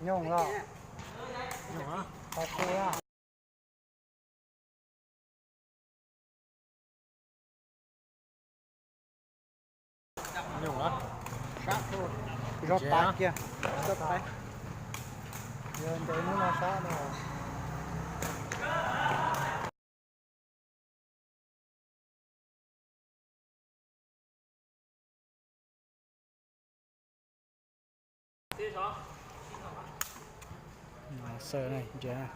Nyoog los, qhov ku na. Nyoog los, sab tuaj, zov tas kiag, zov tas. Yog ntes hnub no sab no. Xav na, ntsia na.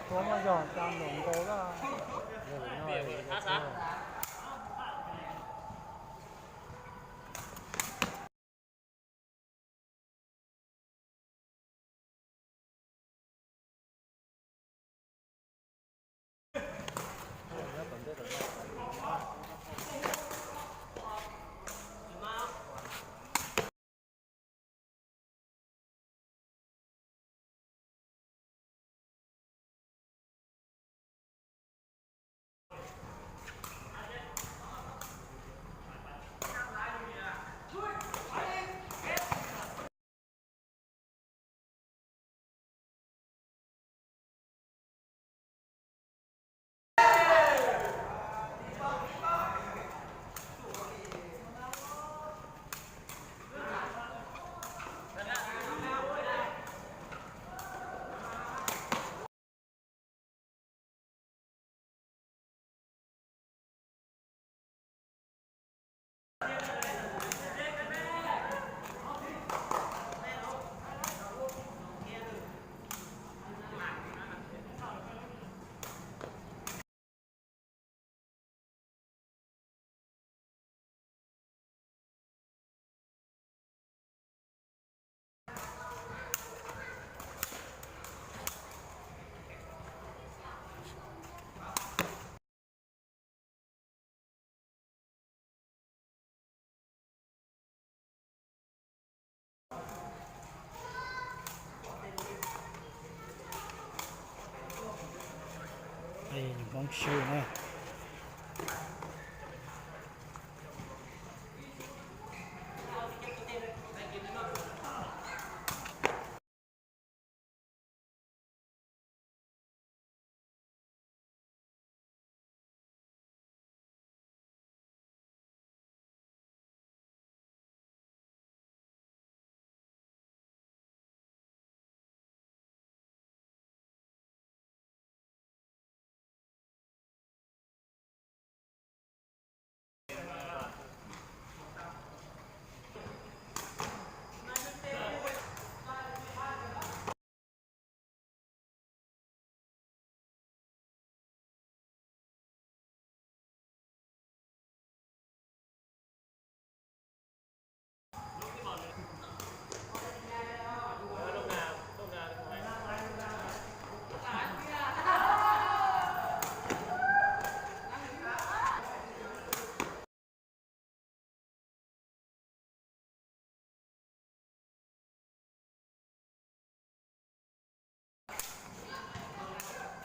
Tuaj muaj zog tsa nkaus nkaus lawm. Hmoob swb na.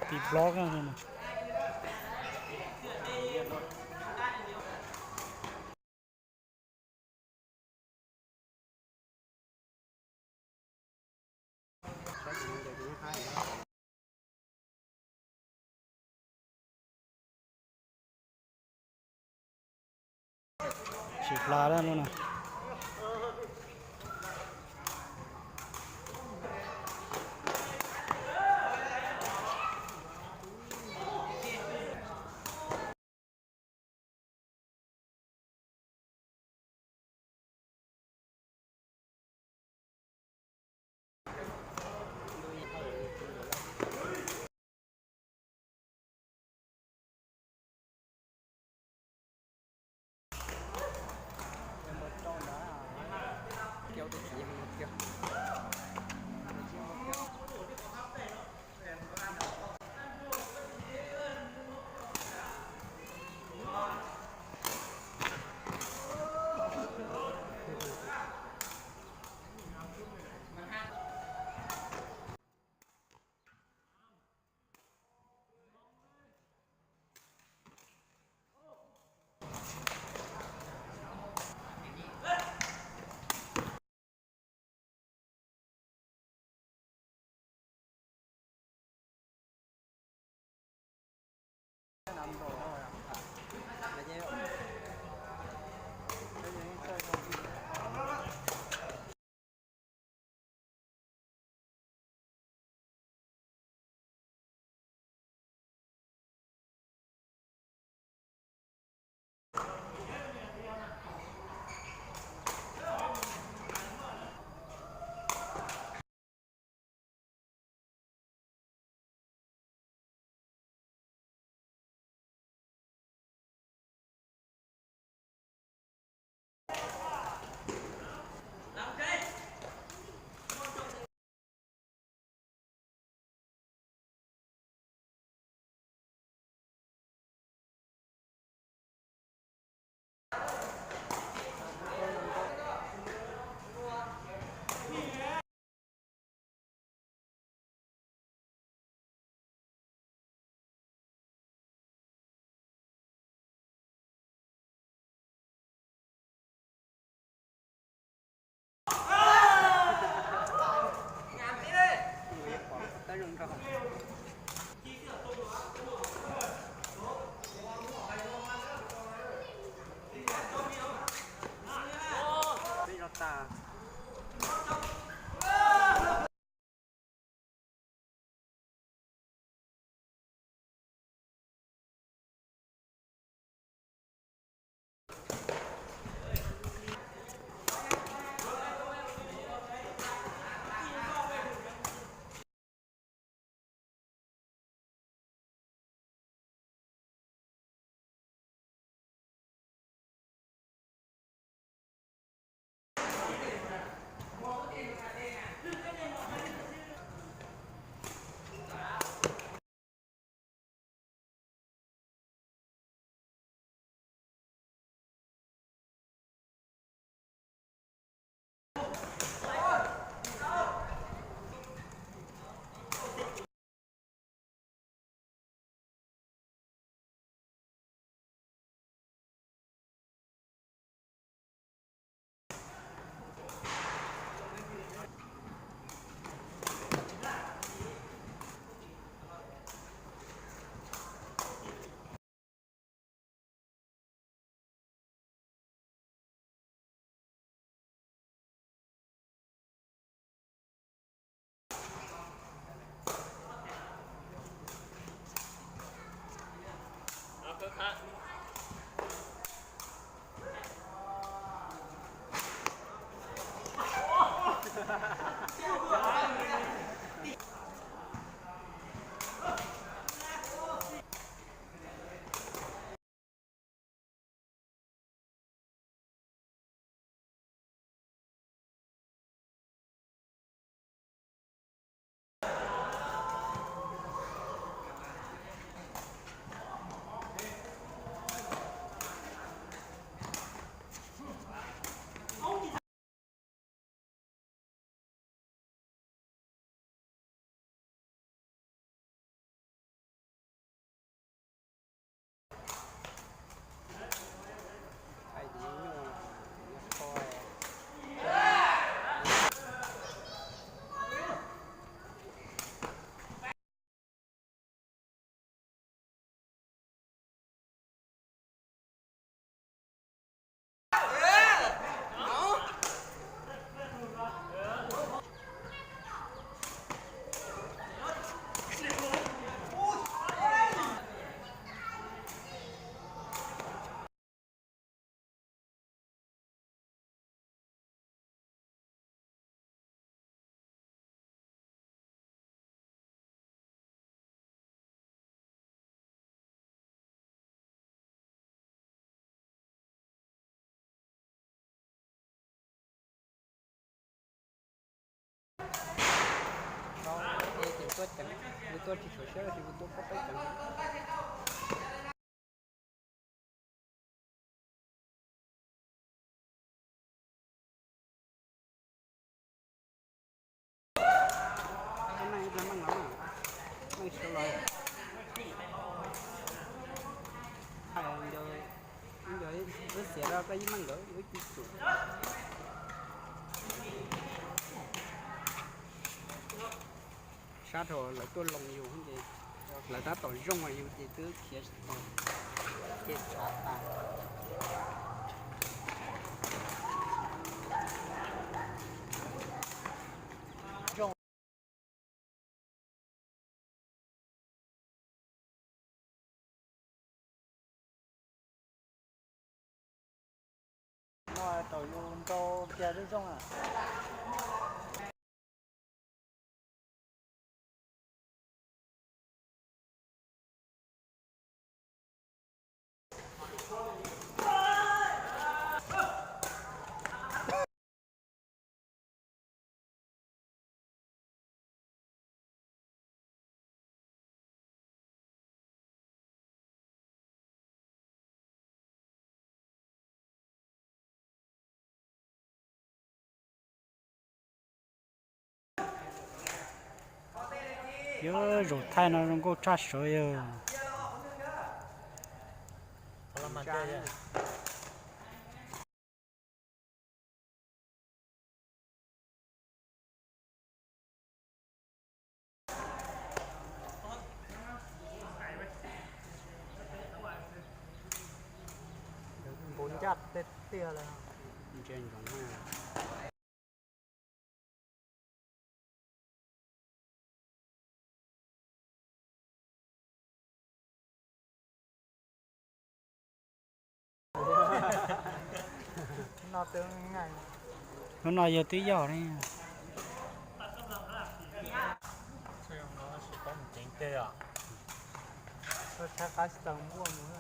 Tiv blob na. Tsis pla lawm no na. Ces tuaj ceev, yus tuaj tsis tshua siab los sis yus tuaj pab peb ceev. Meej, meej sawv los, wb xiav rau koj ib meej nkawd wb ci tsum. Sab dhau lawv tuaj loo yus ces lawv tab tom zoo yus ces twb khiav tsis tau, ces tshav tas. No tau yus nrau kiag twb zoo a. Yog zaum thaij no zoo nkauj tshaj sawv yog. Nkaus ncaj tiag tiag li. Ntsia ntsoov. No twb ngai. Lub no yog twb yog ne. Tsis paub mus ceev twg os. Tau tshaib qab tsis tau npuaj mus.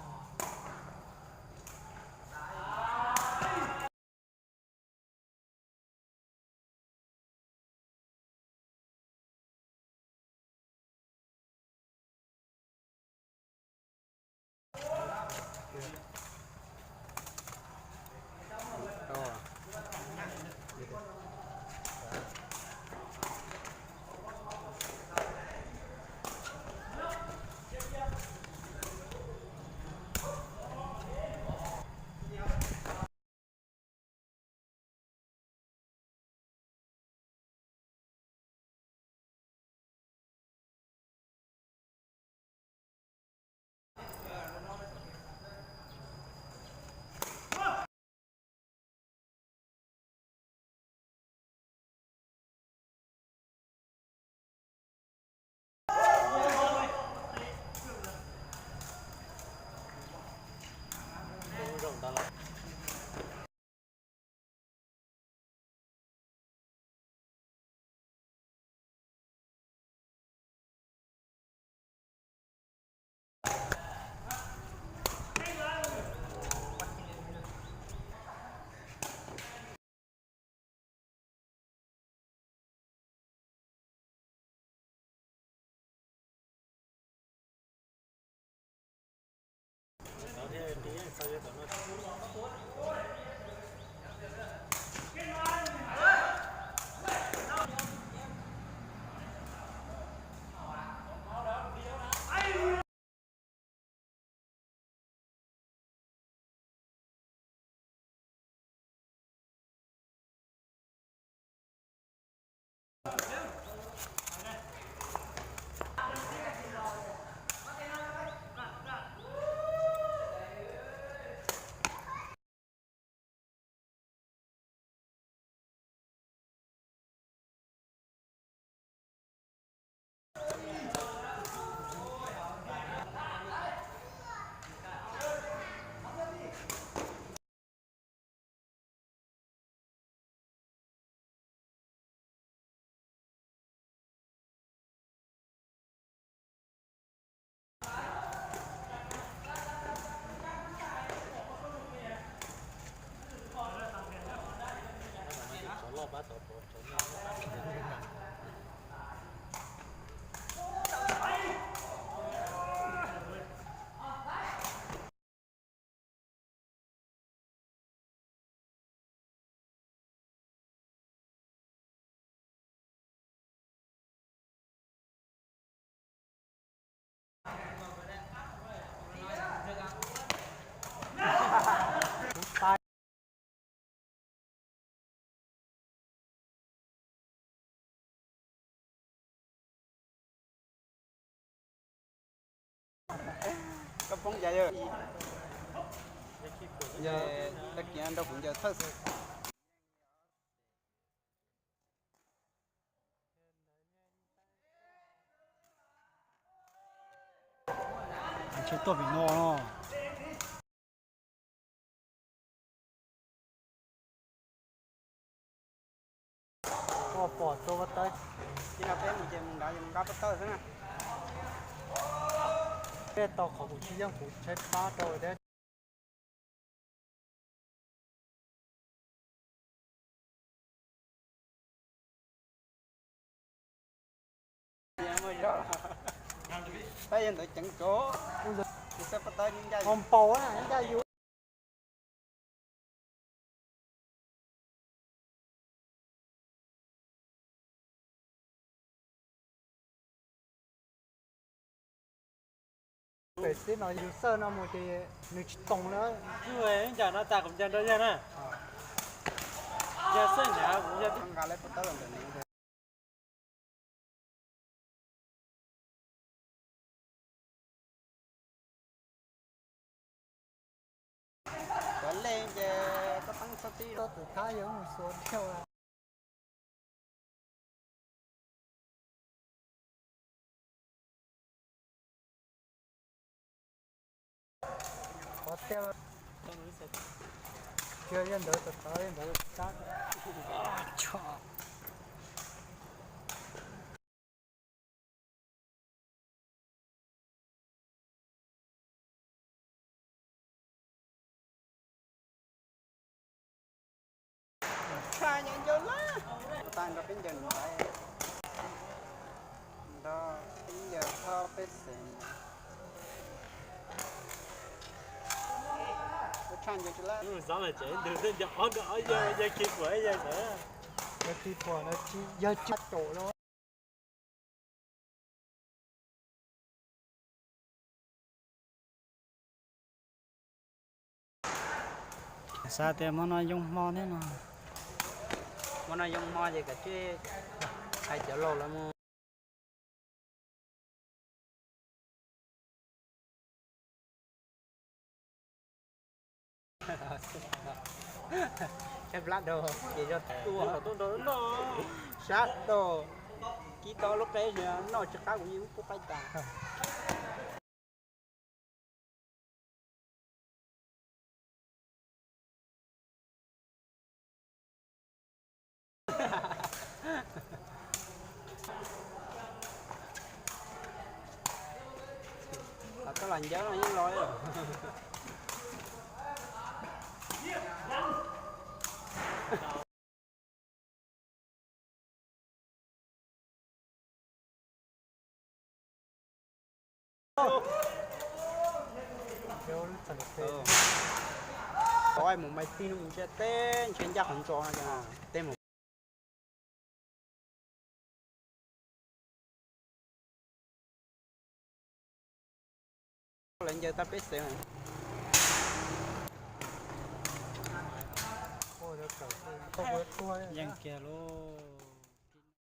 Koj poob cas yog? Yog tag kis nrog kuv ncaws thawj xwb. Ntshe tuaj vim no. Koj pom tau pob tawb. Tib no peb mus ces mus nrad, mus nqa pob tawb xwb na. Peb tau qhov kuv tsis yeej kuv tshaib plab rau thiab. Tab yog ntawd ceev tso. Tus xab pab tab ncaj, npau ncaj yus. Pem xwb no yus xawj no mus ces nws tsis toos na. Ib ncag no tas kuv ncaws nrog yawg na. Yawg xawj nyav kuv yawg nqa lawv pab tab los ntawm nws. Cov leej ces koj teeb txhob tib, koj tus thab yog mus xuas thiab. Qhov tiag, tsis yog ntawd, txog txog li ntawd sab. Tshaj nyob ncauj lawm. Tag nrho peb ncaws ntawd, nrog peb ncaws thoj peb xeem. Tshaj ncaws tsis lawm. Xob los tsev ntug tej ncaws ob nrog ob yawg, yawg khi puas yawg ntawd. Yawg khi puas no tsis yog tsis caum los. Xav tias hmo no yoo hmo thiab no. Hmo no yoo hmo ces kav tsij hais cov laus lawv mus. Tshaib plab dhau ces yog tuaj sab tod, kib tau lub qeb noj tsis qab kuv yeej pub qaib tas. Los koj los ncawb no yeej los. Ov, mus mais tij no mus ntshe teb ntshe ncaj qhov ntso no, teb mus. Lawv ncaws tau peb xeev. Yeej kiag lauj.